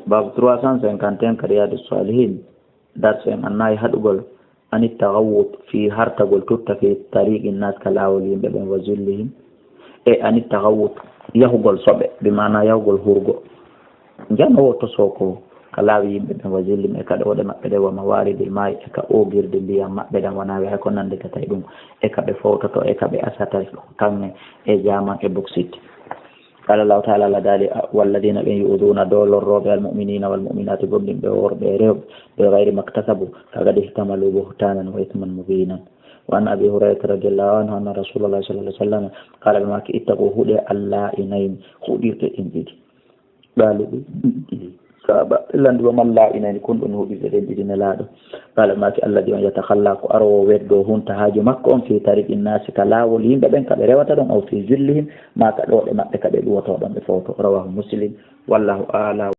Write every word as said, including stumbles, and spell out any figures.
Baabu trois cent cinquante et un ka Riyadu Salihin, darsu en annayi haɗugol, ani tagawwut fii hartagol tutta fii tariqi nas ka laawol yimɓe ɓen wa zillihim, e ani tagawwut yahugol soɓe, bi maana yahugol hurgo. Janoowo tosoo ko ka laawi yimɓe ɓen wa zillihim e ka ɗoɗe maɓɓe ɗe wa mawaridil maa'i e ka oogirde ndiyam maɓɓe ɗan wona wi'a ko nannditata e ɗum e ka ɓe fowtoto e ka ɓe asata kaŋŋe e jaaman e boksit. Qala Allahu ta'ala, Allah daali, walladina ɓen yu'uduna doolorrooɓe almu'minina walmu'minati gomɗinɓe worɓe e rewɓe ɓe gayri maktasabu ka gadi ihtamalu buhtanan wa ithman mubinan. Wa an Abi Hurayrata radiyallahu anhu anna Rasulallahi sallallahu alaihi wasallam qala ɓe maaki ittaqu huɗe Allah inayni huɗirɗe ɗin ɗiɗi. Qalu ɓe sahaaba ɓe lanndi wa man la inayni kun ɗon huɗirɗe ɗen ɗiɗi Nelaaɗo. Qala maaki alladhi on yatakhalla ko aroowo weddo hunta haaju makko on fi tariqi nasi ka laawol yimɓe ɓen ka ɓe rewata ɗon aw fi zillihim ma ka ɗoɗe maɓɓe ka ɓe ɗuwoto ɗon ɓe fowto. Rawahu Muslim. Wallahu a'lam.